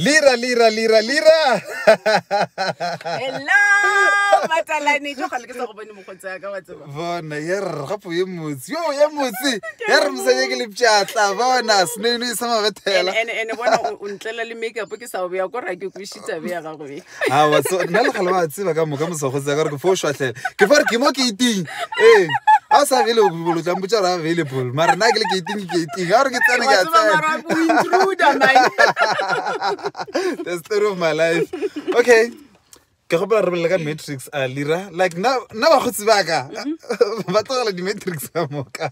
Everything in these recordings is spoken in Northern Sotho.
Lira, lira, lira, lira. Hello, matalane jo gale ke sa go bone mokgotsi wa ka wa tseba. Bona, yer, gape ye motse. Yo, ye motse. Ya re mosadi ke lepšatla, bona, senoino e sa mabethela. Ene ene bona o ntlela le makeup ke sa o beya ko ra ke kweši tabe ya gago e. Awa, so nna le gale wa tseba ka moka moswagotsi ya ka gore ke fo šwahlela. Ke fo re ke mo gate-ing. Ee. A o sa available, o tla mpotša gore available. Mara nna ke le gate-ing, ke gate-ing. Ga gore ke tsene, ke Wa a tseba tsena. mara o intruder man. The story of my life. Okay. Ke gopela re bolele ka matrix a lira. Like nna nna bakgotsi ba ka ba tlogela di-matrix ka moka.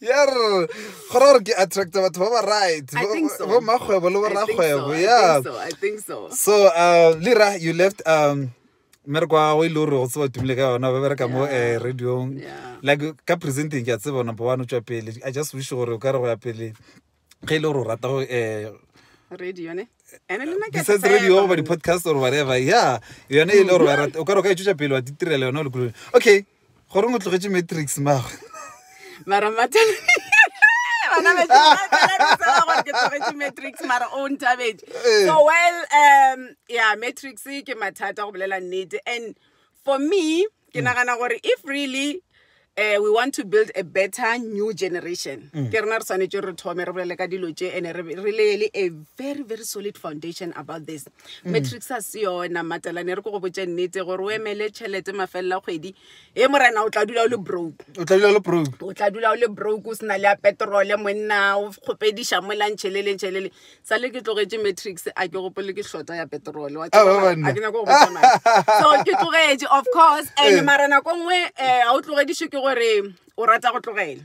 Yer, go ra gore ke attracta batho ba ba right. I think so. Bo makgwebo le bo I think so, rakgwebo. I Yeah. think so, I think so. So, Lira, you left mmereko wa gago e le gore go tseba tumile ka yona ba bereka mo radiong. Like ka presenting ke a tseba number one o tšwa pele. I just wish gore o ka re go ya pele ge e le gore o rata go radio ne ene le nna ke a besides tseba, radio goba man. di-podcast or whatever. Yeah, yone e le gore wa rata o ka re o ka e tšwetša pele wa ditirela yona o le koloing. Okay, goreng o tlogetše matrix mago? Mara matalane bana ba tseba gore ke tlogetše matrix mara o nthabetše. So well, yeah, matrix ke mathata go bolela nnete. And for me ke nagana gore if really we want to build a better new generation, ke rena re tshwanetse re thome re bolele ka dilo tše and re leye a very very solid foundation about this. Matrix a se yona matalane, re ko go botse nnete gore o emele tšhelete mafelela kgwedi e morena o tla dula o le broke. O tla dula o le broke. O tla dula o le broke, o sena le ya petrole monna, o kgopediša mola ntšhelele ntšhelele. Sale ke tlogetše matrix a ke gopole ke hlota ya petrole. Wa Ah, tseba ba mara, banna. a ke nyako go botša mara. So ke tlogetše of course, and mara nako nngwe ha o tlogedišwe ke gore o rata go tlogela.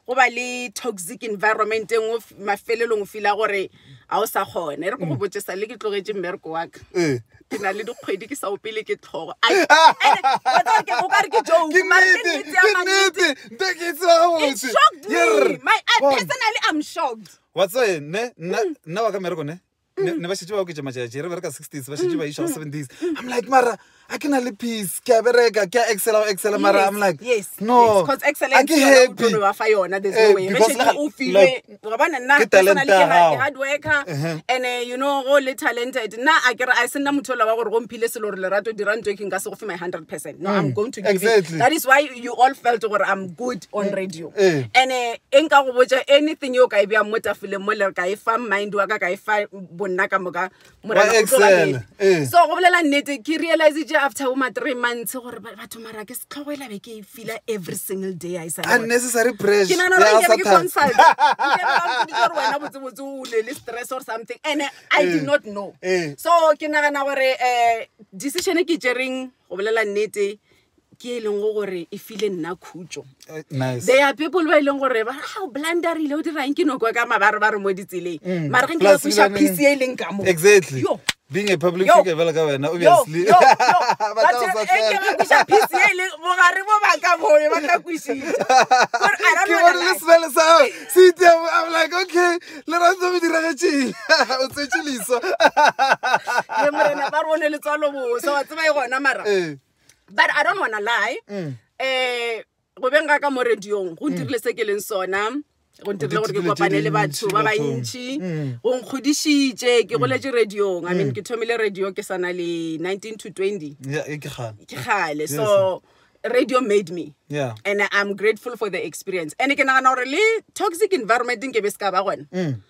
Go ba le toxic environment e nngwe mafelelong o feela gore ha o sa kgona. E re ke go botše sale ke tlogetše mmereko wa ka. Ke na le dikgwedi ke sa opele ke tlhogo. Ai, ene, wa tseba ke, o ka re ke joke, Ke mara ke nnete, nnete ya ke mannete. nnete. Nte ke e tseba It gabotse. shocked me. Yerr. I Bona. personally, I'm shocked. Wa tseba ne, nna, nna wa ka mmereko ne? Ne ba šetše ba oketša matšatši, re bereka 6 days, ba šetše ba iša go 7 days. I'm like, mara, a ke na le peace, ke a bereka, ke a excela, go excela, mara I'm like, Yes, no, yes, 'cause excellence a ke yona o happy. tlo no ba fa yona, there's no way. Ge Because šetše le ga- o filwe, like, wa bona nna ke talent personally ke ya gago. ke hard worker, and you know, go le talented. Nna a ke re, a se nna motho ola wa gore go mphile selo gore Lerato dira ntho e ke nka se go fe my 100%. No, I'm going to give it. That is why you all felt gore I'm good on radio. And e nka go botša anything yo ka e beang mo tafoleng mo le ka e fa mind wa ka, ka e fa bonna ka moka, morena Wa o tlo ba excel, bele. So go bolela nnete, ke realize after bo ma 3 months gore batho mara ke setlhogo e la be ke e feela every single day a e sa le gona. Unnecessary pressure. Ke nahana gore Ya nke be ke Satan. consult. Nke be ba mpoditse gore wena botsebotse o ne le stress or something, and I did not know. So ke nagana gore decision e ke tšereng go bolela nnete ke e leng gore e file nna khutšo. Nice. There are people ba e leng gore ba re, ah, o blunderile, o dirang ke noko ka mabare bare mo ditseleng. Mara ge nke ba Plus kweša ebile P C e leng ka mo. Exactly. Yo. Being a public Yo. figure bjalo ka wena, Yo, obviously. yo, yo. Ba tla Batho, o e ke sahlela. ba kweša P C e leng bogare bo ba ka bo, ba tla kwešiša. Gore, I don't Ke wanna bone le lie. smell sa gago, se itia mo, I'm like, okay, Lerato o diragetšeng? O tswetše leso. Ye, morena, ba re o ne letswalo boso, wa tseba e gona mara. But I don't wanna lie. Go beng ga ka mo radiong, go ntirile se ke leng sona. Go ntirile gore ke Go kopane le dintši batho ba bathong. bantši. Go nkgodišitše, ke goletše radiong. I mean, ke thomile radio ke sana le 19 to 20. Yeah, e ke kgale. Ke kgale. So radio made me. And I'm grateful for the experience. And ke nagana gore le toxic environment nke be se ka ba gona.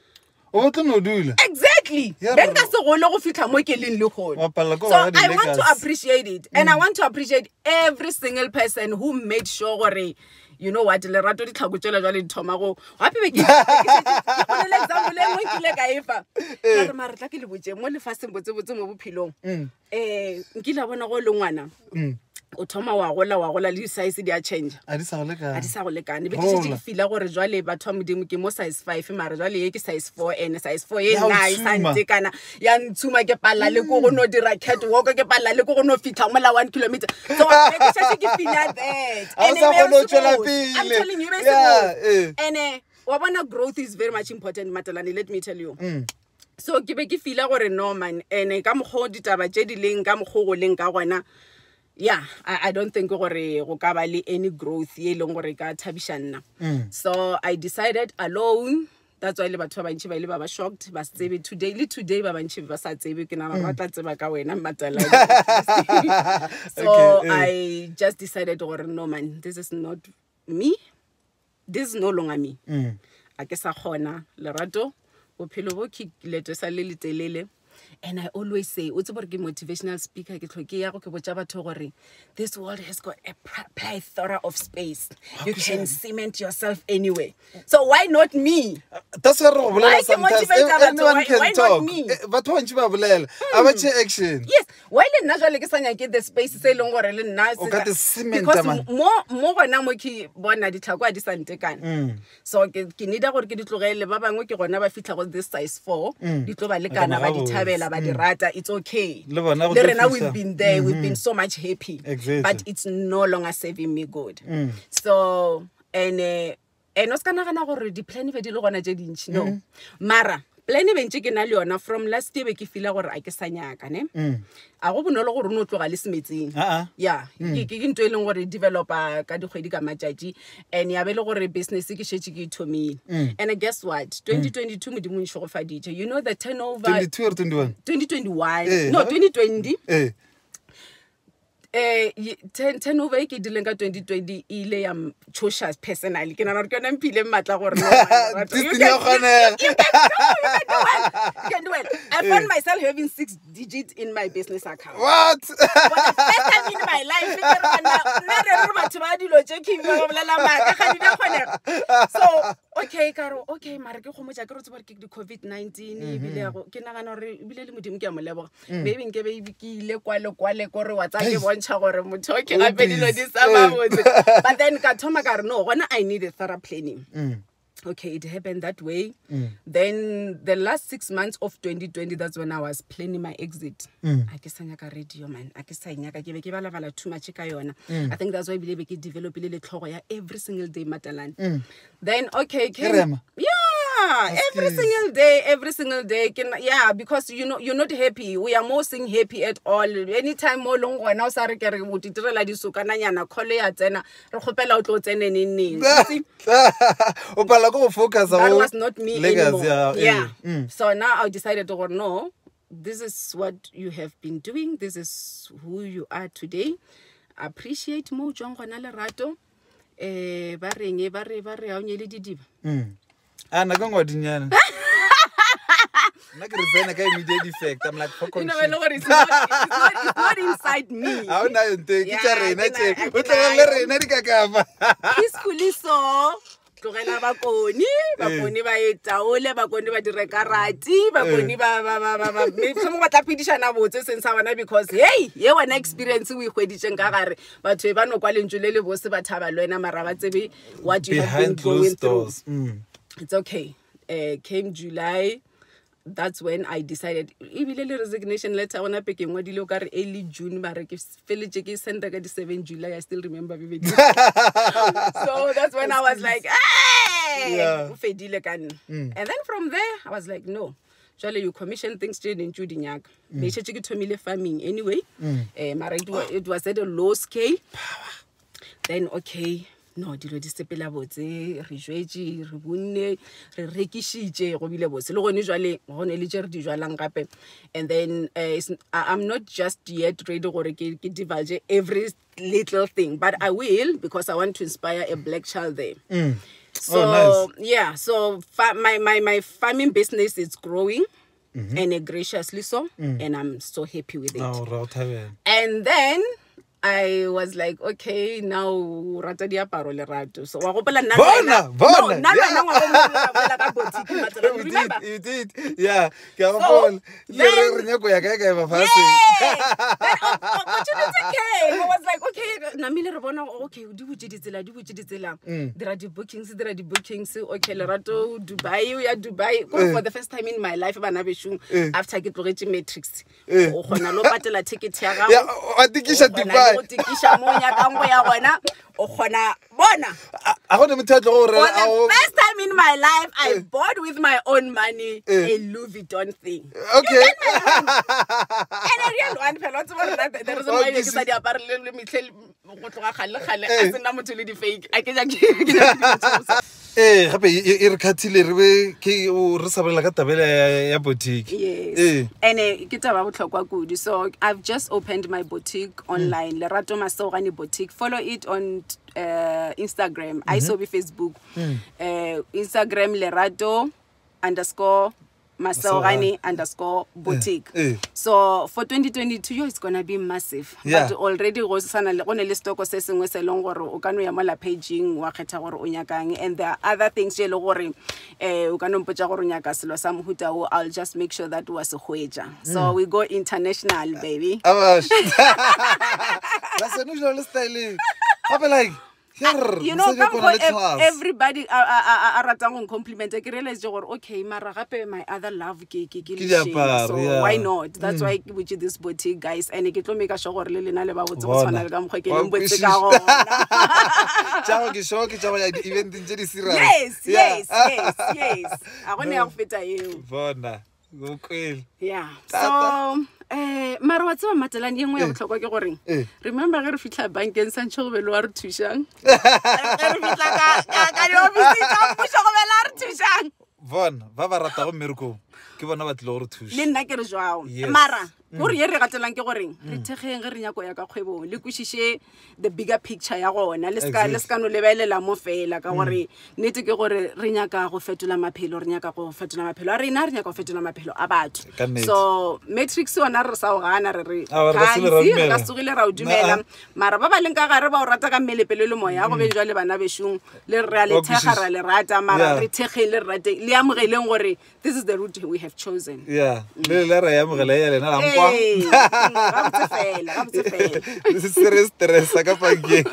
O tlo no dula. Exactly. Yeah, Be nka bro. se gole go fihla mo ke leng le gone. Wa palela ko So ba I want to di-Lakers. appreciate it. And I want to appreciate every single person who made sure gore, you know what, Lerato ditlhako tšela jwale di thoma go. Gape be ke ke šetše, ke go nele example e nngwe nkile ka e fa. Ka re mara tla ke le botse mo lefaseng botsebotse mo bophelong. Nkile a bona go le ngwana. O thoma wa gola, wa gola le di-size di a change. A di sa go lekane. A di sa go lekane. Be ke šetše ke Gola. feela gore jwale batho ba Modimo ke mo size 5, mara jwale ye ke size 4, and size 4 ye Ya o nna e sa tshuma. ntekana. Ya ntshuma, ke palla le ko go no dira catwalk, ke palla le ko go no fihla mola 1 kilometer. So, be ke šetše ke feela that. Ha o And sa e be kgone ho se tšwela botse. I'm pele. telling you, e be se Yeah, botse. eh. And wa bona growth is very much important, Matalane, let me tell you. So ke be ke feela gore no man, and ka mokgwa o ditaba tše di leng, ka mokgwa o go leng ka gona, yeah, I don't think gore go ka ba le any growth ye leng gore e ka thabiša nna. So I decided alone That's why le batho ba bantši ba ile ba ba shocked, ba se tsebe today, le today ba bantši ba sa tsebe, ke nagana ba tla tseba ka wena, Mmatalane. So Okay, eh. I just decided gore no man, this is not me, this is no longer me. A ke sa kgona, Lerato, bophelo bo ke leeto sa le letelele. And I always say, o tsebe gore ke motivational speaker, ke tlho ke ya go ke botša batho gore this world has got a plethora of space. You can cement yourself anywhere. So why not me? That's why re go bolela Why ke sometimes. motivate batho? Anyone can Why not talk. me? Batho ba bantši ba bolela, a ba tšee action. Yes, why le nna jwale ke sa nyake the space se e leng gore le nna O ka te cementa, because man. mo gona mo ke bona ditlhako a di sa ntekane. So ke needa gore ke di tlogele, ba bangwe ke gona ba fitlha go this size 4, di tlo ba lekana, ba di gabotse. thabela, ba di rata, it's okay. Le bona go Le tlo rena fihla. we've been there, we've been so much happy. But it's no longer serving me good. So and o ska nagana gore di-plan be di le gona tše dintši, no. Mara plan e bentše ke na le yona from last year, be ke feela gore a ke sa nyaka, ne. A go bonolo gore o no tloga le semetseng. Ah, ah. Yeah, ke ntho e leng gore developa ka dikgwedi ka matšatši, and ya be le gore business ke šetše ke e thomile. And guess what, 2022 Modimo o nšegofaditše, you know the turnover. 22 or 21? 2021. Eh, No, huh? 2020. Eh. Turnover e ke dileng ka 2020 e ile ya tšhoša personally. Ke nagana gore ke yona mphileng maatla gore no, man, Lerato, This you thing ya kgonega. you can do, you can do well. You can do well. I found myself having 6 digits in my business account. What? For the first time in my life, ke re banna, nna re re batho ba dilo tše ke ba bolela maaka, ga di a kgonega. So, okay, ka re, okay, mara ke kgomotša, ke re tseba gore ke di-COVID-19, ebile ya go-, ke nagana gore ebile le Modimo ke a mo leboga. Maybe nke be ke ile kwa le kwa le kore wa tsaya ke bontšha gore motho o ke gape dilo di sa Eh. ba botse. But then ka thoma ka re, no, gona I need a thorough planning. Okay, it happened that way. Then the last 6 months of 2020, that's when I was planning my exit. A ke sa nyaka radio, man. A ke sa e nyaka. Ke be ke balabala too much ka yona. I think that's why ebile be ke developile le tlhogo ya every single day, Matalane. Then, okay, Ke came rema? Yeah, every Excuse. single day, every single day. Ke na, yeah, because you know you're not happy. We are more seeing happy at all. Anytime mo leng gona o sa re ke re o ditirela disokananyana, call ya tsena, re kgopela o tlo tsene neng neng. You see? O palelwa ke go focus That go was not me legacy anymore. ya gago, eh. Yeah. So now I decided to go, no, this is what you have been doing. This is who you are today. Appreciate mo tswang gona, Lerato. Ba reng, ba re, ba re, ha o nyele didiba. A nna ke ngwadinyana. Nna ke resigna ka immediate effect. I'm like, fuck You on know, shit. le gore it's not inside me. Ha o nayo ntho e, ke tša Yeah, rena ke tše. na- O tlogelle rena dikakapa. Peacefully so. Tlogela bakoni, bakoni ba e taole, bakoni ba dire karate, bakoni ba, ba, ba, ba, ba, mohlomong ba tla phedišana botse seng sa bona, because hey, ye wena experience o e hweditšeng ka gare, batho e ba no kwa lentšu le le bose ba thaba le wena, mara ba tsebe what you have been Behind going closed through. doors. It's okay. Came July, that's when I decided, ebile le resignation letter gona pe ke ngwadile o ka re early June, mara ke feletše ke senda ka di 7 July, I still remember vividly. So that's when I was like, hey, o fedile ka nna. And then from there, I was like, no. Jwale you commission things tše ding tše o di nyaka. Be šetše ke thomile farming anyway. Mara it was at a low scale. Then, okay, no, dilo di sepela botse, re jwetše, re bunne, re rekišitše, go bile botse. Le gone jwale, go ne le tše re di jwalang gape. And then I'm not just yet ready gore ke divulge every little thing, but I will, because I want to inspire a black child there. Oh, nice. My farming business is growing, and graciously so, and I'm so happy with it. Oh, ra o thabela. And then I was like, okay, now rata diaparo Lerato. So wa gopola nna le Bona, wena? bona, No, nna le wena yeah. ngwaga o mongwe ra bolela ka boutique, Matsela, We remember? did, you did. Yeah, ke a So, gopola. Le re then re nyako ya kae kae mafaseng. Yeah. Then opportunity came. I was like, okay, namile re bona, okay, di butše ditsela, di butše ditsela. Dira di-bookings, dira di-bookings. Okay, Lerato, Dubai, o ya Dubai. Ko for the first time in my life, bana bešong, after ke tlogetše Matrix. O kgona le ho patela ticket ya gago. Yeah, wa tikiša O kgona le Dubai. go tikiša mo o nyakang go ya gona. O kgona, bona. A go ne motho a tlo go For rela, the a go- first time in my life, I bought with my own money a Louis Vuitton thing. Okay. And a real one, phela, o tseba hore nna the reason why Okay, ke sa sis. di apare le mehle go tloga kgale le kgale, Eh. a sena motho le di-fake. A ke nyake- ke nyake dilo tse. Ee, gape e re khathile re be ke o re sa bolela ka tabela ya boutique. Yes. Ee. Ene ke taba ya bohlokwa kudu. So I've just opened my boutique online, Lerato Maseogane Boutique. Follow it on Instagram, I so be Facebook. Instagram Lerato underscore Maseogane underscore boutique. So for 2022, yo, it's gonna be massive. But already go sana le go ne le stock se sengwe se leng gore o ka no ya mo la paging wa kgetha gore o nyakang, and there are other things tše e le gore o ka no mpotša gore o nyaka selo sa mohuta o, I'll just make sure that wa se hwetša. So we go international, baby. Abash. La seno jalo le style. Gape like Here, You know, mosadi wa ka kona mokgwa le class. everybody a ratang go compliment, ke realize gore okay, mara gape my other love ke Ke lešela, diaparo, so yeah. why not? That's why ke butše this boutique, guys, and ke tlo make sure gore le lena le ba botse go Bona. tshwana le ka mokgwa ke Wa leng botse ka kwešiša. gona. Tša go ke sure ke tša go ya di-eventeng tše di serious. Yes, Yeah. yes, yes, yes. A go ne ya go feta eo. Bona, go kwele. Yeah. Tata. So, mara wa tseba Matelane, e nngwe ya bohlokwa ke goreng? Remember ge re fihla bankeng santšhe go be le wa re thušang? Ge re fihla ka diofisi tša mmušo go be le wa re thušang? Bona, ba ba ratago mmerekong, ke bona ba tlile go re thuša. Le nna ke re jwao. Yes. Mara, gore ye re gatelang ke goreng? Re thekgeng ge re nyako ya ka kgwebong, le kwešiše the bigger picture ya gona, le le ska no lebelela mo fela, ka gore nnete ke gore re nyaka go fetola maphelo, re nyaka go fetola maphelo a rena, re nyaka go fetola maphelo a batho. Ka nnete. So matrix yona re sa o gana, re re Aowa, re ka se le ra gantsi, re dumela. ka se tsogile ra o dumela. Naa. Mara ba ba leng ka gare ba o rata ka mmele pelo le moya, go beng jwale bana bešong, le re a le Wa thekga, kwešiša. ra le rata, mara Yeah. re thekgeng, le re rateng, le amogeleng gore this is the route we have chosen. Yeah. Le le ra e amogela ya lena la nkwa. Ee, gabotse fela, gabotse fela. This is serious stress sa ka bankeng.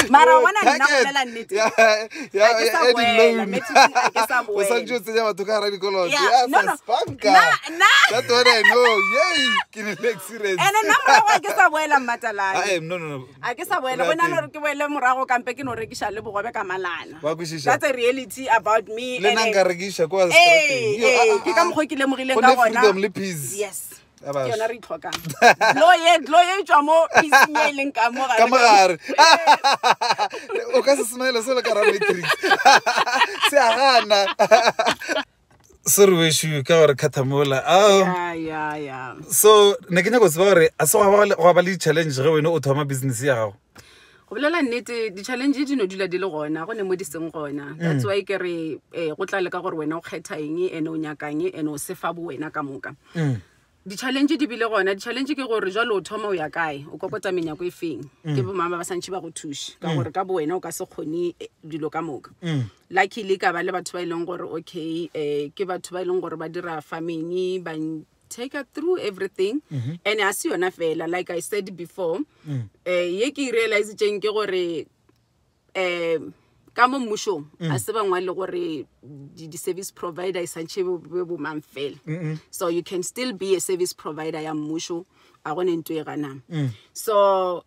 Mara wa bona nna Target. go bolela nnete. Yeah, yeah, Ha ke sa ya boela, di-loan. Matrix ha ke sa O santse o boela. tsenya batho ka hara dikoloto. Yeah, Yeah, no, no. sa-spanka. Na, na. That's what I know. Yay, ke ne le experience. Ene nna morago ha ke sa boela Mmatalane. Ah, no, no, no. Ha ke sa boela, Re go na le teng. hore ke boele morago kampe ke no rekiša le bogobe ka malana. Wa kwešiša? That's a reality about me. Le nna Ene nka rekiša kwa Ee, seterateng. Yo, ee, ah, ah, ke ka ah. mokgwa o ke lemogileng Go ka ne gona. freedom le peace. Yes. A baš. Ke yona re itlhokang. Glow ye, glow ye e tšwa mo peace-ing ye e leng ka mo gare. Ka mo gare. O ka se smile se le ka ra matrix. Se a gana. Se re wešo ka gore khathamola. Ao. Yeah, yeah, yeah. So ne ke nyaka go tseba gore a se gwa ba le di-challenge ge wena o thoma business ya gago? Go bolela nnete, di-challenge di no dula di le gona, go ne mo di seng gona. That's why ke re, go tla le ka gore wena o kgetha eng, ene o nyakang, ene o sefa bo wena ka moka. Di-challenge di bile gona. Di-challenge ke gore jwale o thoma o ya kae, o kokota menyako e feng. Ke bo mama ba santše ba go thuše, ka gore ka bo wena o ka se kgone dilo ka moka. Luckily ka ba le batho ba e leng gore okay, ke batho ba e leng gore ba dira farming, ba take her through everything. And a se yona fela, like I said before, ye ke realize tšeng ke gore, ka mo mmušong, a se bangwe le gore di-service provider e santše be bo mang fela. So you can still be a service provider ya mmušo, a go ne ntho e ganang. So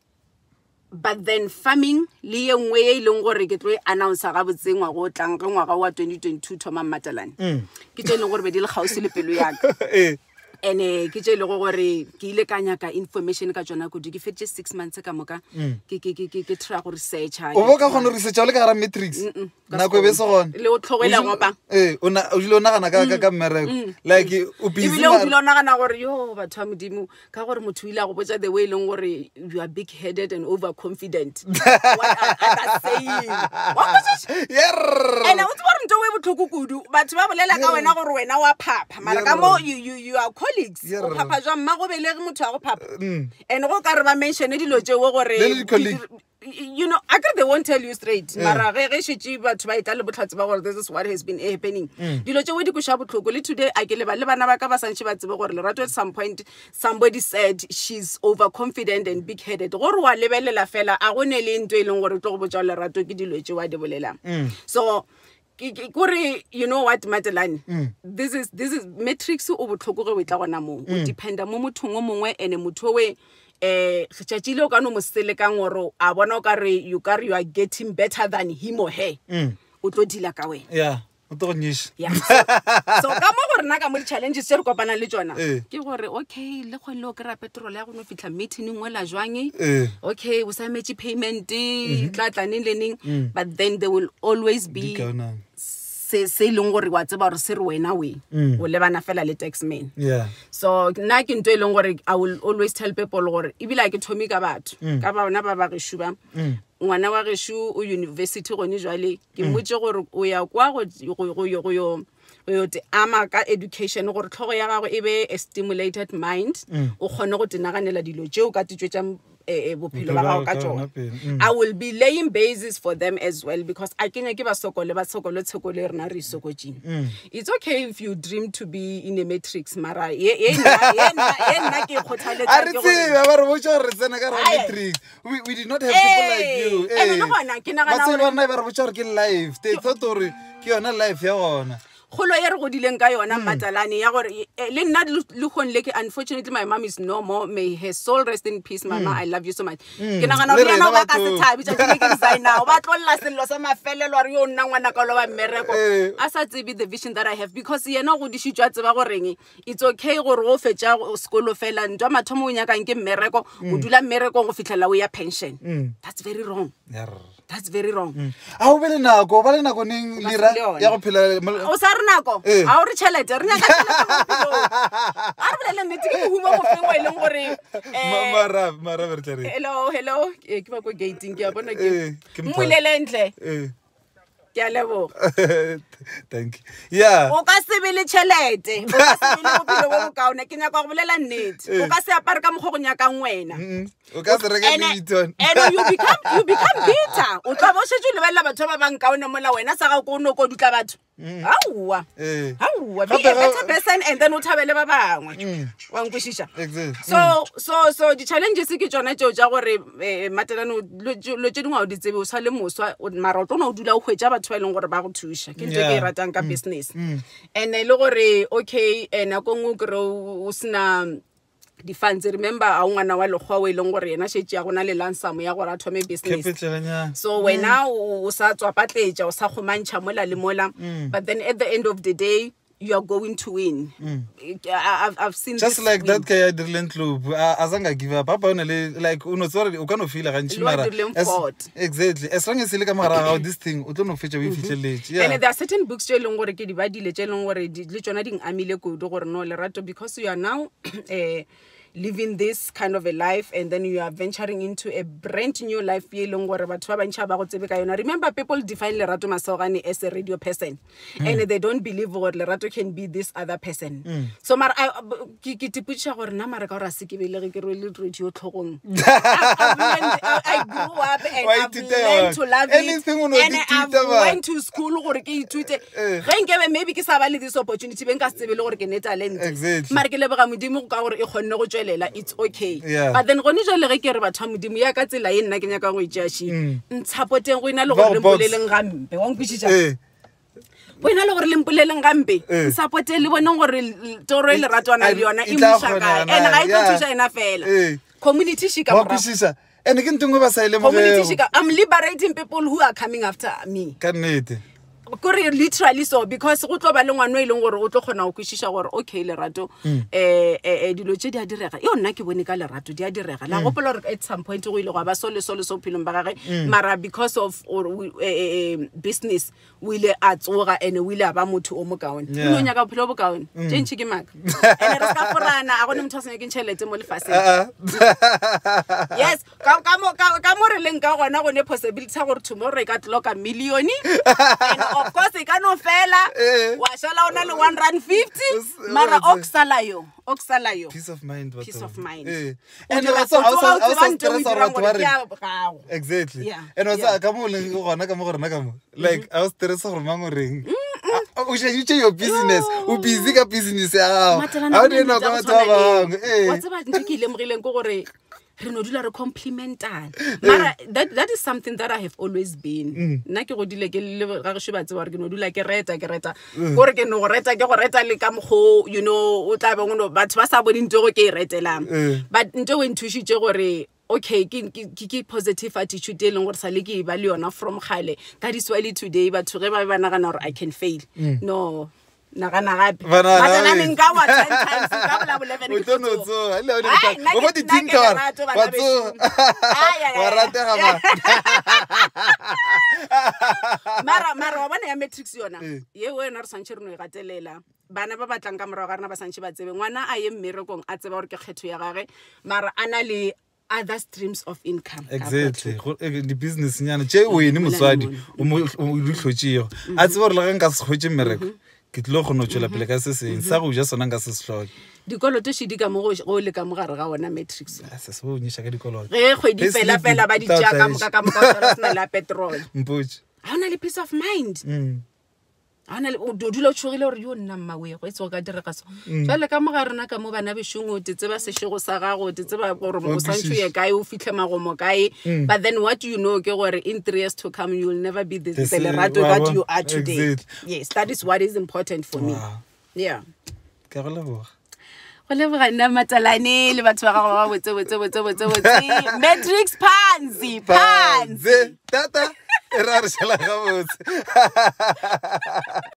but then farming le ye nngwe ye e leng gore ke tlo e announce gabotse ngwaga o tlang, ge ngwaga wa 2022 thoma Mmatalane. Ke tše e leng gore be di le kgauswi le pelo ya ka. Ene ke tše e lego gore ke ile ka nyaka information ka tšona kudu. Ke feditše 6 months ka moka. Ke try go researcha. O bo ka kgona go researcha o le ka gara matrix? Mm-mm, ka Nako e be se gona. Le o tlhogela O gopa. Ee, o dula o nagana ka mmereko. Like, o busy Ebile o mara- dula o nagana gore, yo, batho ba Modimo, ka gore motho o ile a go botša the way e leng gore you are big headed and overconfident. What are others saying? Wa kwešiša? Yerr. Ene o tseba gore ntho e bohloko kudu. Batho ba bolela ka wena gore wena wa phapha. Mara ka mo you are colleagues. O Yerr. phapha jwang? Mmago belege motho wa go phapha. And go ka re ba mention dilo tšeo gore Le le di-colleague. you know, I agree they won't tell you straight. Yeah. Mara ge šetše batho ba etla le bohlatse ba gore this is what has been happening. Dilo tšeo di kweša bohloko. Le today a ke leba le bana ba ka ba santše ba tsebe gore Lerato at some point somebody said she's overconfident and big headed. Gore wa lebelela fela a go ne le ntho e leng gore o tlo go botša Lerato ke dilo tšeo a di bolelang. So ke kore, you know what, Matelane? This is matrix o bohloko ge o etla gona moo. O dependa mo mothong o mongwe, ene motho owe, letšatši le o ka no mo selekang gore a bona o ka re you ka re you are getting better than him or her. O tlo deala ka wena. Yeah. O tlo go nyeša. Yeah. So ka mo go rena ka mo di-challenges tse re kopanang le tsona Ee. ke gore okay le kgone le o kry-a petrol ya go no fitlha meeting ngwela jwang. Okay, o sa emetse payment e tla tla neng le neng, but then there will always be Di kaonana. se e leng gore wa tseba gore se re wena we o lebana fela le taxman. So nna ke ntho e leng gore I will always tell people gore ebile a ke thome ka batho ka bona ba ba gešo ba ngwana wa gešo o university gone jwale, ke mmotse gore o ya kwa go yo te ama ka education gore tlhogo ya gago e be a stimulated mind, o kgone go tenaganela dilo tšeo ka tšwetšang bophelo ba gago ka Bophelo ba tšona. gago ka yona pele. I will be laying basis for them as well because a ke nyake ba sokole, ba sokole tshokolo e rena re e sokotseng. It's okay if you dream to be in a matrix, mara ye nna ke e A kgothaletsa re ke gore- tsebe ba re botsa gore re tsena ka ra Aye. matrix. We did not have people like you. Ee, and le gona ke nagana Batswadi gore- ba rena ba re botsa gore ke life. They thought gore ke yona life ya gona. Kgolo ye re godileng ka yona, mmatalane, ya gore le nna lekgong le ke, unfortunately my mom is no more, may her soul rest in peace. Mama, I love you so much. Ke nagana Le gore yena rena o ba ka se batho. thabe tšatši le ke designa o ba tlolla sello sa mafelelo a re yo nna ngwana ka loba mmereko a sa tsebe the vision that I have, because yena o godišitšwe a tseba goreng it's okay gore o fetša sekolo fela, ntwa mathomo o nyakang ke mmereko, o dula mmerekong go fitlhela o ya pension. That's very wrong. Yarr. That's very wrong. A o be le nako, o ba le nako neng O ka lira se le yona. ya go phela O sa re nako. Ee. Ga o re tšhelete, re nyaka tšhelete mo bophelong. A re bolele nnete, ke mohumo go feng wa e leng gore Mara re tla reng? Hello, hello. Ee, ke ba ko gating, ke a bona ke Ee, ke motho. mmulele ntle. Ke a leboga. Thank you, yeah. O ka se be le tšhelete, o ka se be le bophelo bo bokaone. Ke nyaka go bolela nnete, o ka se apare ka mokgwa go nyakang wena. O ka se reke And- Louis Vuitton. And you become bitter, o tla ba o šetse o lebelela batho ba bang kaone mola wena sa gago ko o no ko dutla batho. Aowa, aowa, be Gape a better person and then o thabele ba bangwe, wa nkwešiša? Exactly. So di-challenges ke tsona tseo tša gore matelano lo tše dingwe ga o di tsebe o sa le moswa, mara o tlo no o dula o hwetša batho ba e leng gore ba go thuša. Ke ntho e ke e ratang ka business. And e le gore okay, nako nngwe o kry o sena di-funds. Remember, a o ngwana wa lekgowa o e leng gore yena šetse ya gona le lansamo ya gore a thome business. Capitalnyana. So wena o sa tswapatletša, o sa kgomantšha mola le mola, but then at the end of the day you are going to win. I've seen Just this like win. that guy ya dirileng club, a zanga give up. Papa o ne le like o no tseba gore o ka no feela gantši, Le wa mara dirileng Ford. Exactly, as long as e le ka mogare ga gago this thing, o tlo no fetša o e fitlheletse. And there are certain books tse e leng gore ke di badile, tse e leng gore le tsona di amile kudu gore no, Lerato, because you are now living this kind of a life and then you are venturing into a brand new life ye e leng gore batho ba bantšhi ba go tsebe ka yona. Remember, people define Lerato Masogane as a radio person and they don't believe gore Lerato can be this other person. So mara ke tipotšiša gore nna mara ka gore a se ke belege ke rwele radio tlhogong. I grew up and Wa I've ithuta learned yona. to love it. Anything o no And ithuta I've ba. went to school gore ke ithute. Ge nkebe maybe ke sa ba le this opportunity, be nka se tsebe le gore ke ne talent. Mara ke leboga Modimo ka gore e kgonne go tswelela. It's okay. But then gone jale ge ke re batho ba Modimo ya ka tsela ye nna ke nyakang go itšea, ntshapoteng go ena le Ba gore go le box. mpoleleng gampe, wa nkwešiša? Ee. Go ena le gore le mpoleleng gampe, nsapote le boneng gore toro e leratwana le yona E e tla moša kae. kgonega, And ga e tlo thuša ena fela, community she ka Wa morago. kwešiša, and ke ntho e nngwe ba sa e Community lemogego. she ka. I'm liberating people who are coming after me. Ka nnete. Kore literally, so because go tlo ba le ngwana o e leng gore o tlo kgona go kwešiša gore okay, Lerato, dilo tše di a direga eo nna ke bone ka Lerato di a direga. La gopola gore at some point go ile go ba so le so le so bophelong ba gage, mara because of or, business o ile a tsoga and o ile a ba motho o mokaone. O no nyaka bophelo bo bokaone, tše ntšhi ke maaka and re se ka forana, a gone motho a sa nyakeng tšhelete mo lefatsheng. Yes, ka mo re leng ka gona, go ne possibility ya gore tomorrow e ka tloka million, and of course e ka no fela, wa šala o na le 1 rand 50, mara o o ksala yo, o ksala yo. Peace of mind, batho. Peace of mind. And O wa tseba, o ha o tsoga sa o tseba stressa ntho e o e gore dirang batho ba gore ke reng. ya gago. Exactly. And wa tseba, ka mo o leng gona ka mo go rena ka mo, like a o stress gore mang o reng. O sheditše your business, o busy ka business ya gago. Matelana, Ga o go na ne le nako tša ya go batho ba tshwana le- bangwe. Ee. Wa tseba ntho e ke e lemogileng ke gore re no dula re complimentana, mara that is something that I have always been. Nna ke godile ke le ga gešo, ba tseba gore ke no dula ke reta, ke reta, kore ke no go reta, ke go reta le ka mokgo o tla beng o no batho ba sa bone ntho e go ke e retelang. But ntho e nthušitše gore Okay, ke positive attitude e leng gore sale ke e ba le yona from kgale. That is why le today batho ge ba be ba nagana gore I can fail, no, nagana gape. Ba nagana Matsana gape. nka wa 10 times, nka bola bo 11 O ke tlo no tlo tsoga. tsoga. Le ha o Ai, di nna o bo nna ke di-thinker. lerato, bana Wa tsoga. bešo. Ai, ai, Wa ai, ai. ratega ma. Mara wa bona ya matrix yona, Ee. ye wena re swantšhe re no e gatelela. Bana ba batlang ka morago ga rena ba swantšhe ba tsebe ngwana a ye mmerekong, a tseba gore ke kgetho ya gage, mara a na le other streams of income ka Exactly. Di-business nyana tše wene Mola le motswadi mola. o di hlotšego, a tseba gore le ge nka se hwetše mmereko, ke tlile go kgona go tšwela pele ka se seng sa go ja, sona nka se se hloke. Dikoloto šedi ka mo go le ka mo gare ga ona matrix. Ah, se se bo nyeša ka dikoloto. Ge kgwedi Payslip fela fela ba di tla tšea ka tla moka ka moka, o sala o sena le ya petrol. Mpotše. Ga o na le peace of mind. Ga o na le, o dula o tšhogile gore yo nna mmawe go etse go ka direga so. Jwale ka mo ga rena ka mo bana bešong, o te tseba sešego sa gago, o te tseba gore o swantšhe o ye kae, o fitlhe magomo kae. But then what you know ke gore in 3 years to come you will never be The the same, lerato wa that bona. you are today. Exactly. Yes, that is what is important for me. Wow. Yeah. Ke a go leboga. Go leboga nna, Matalane, le batho ba gago ba botse botse botse botse botse. Matrix panzi panzi. Panze, tata e ra re šala gabotse.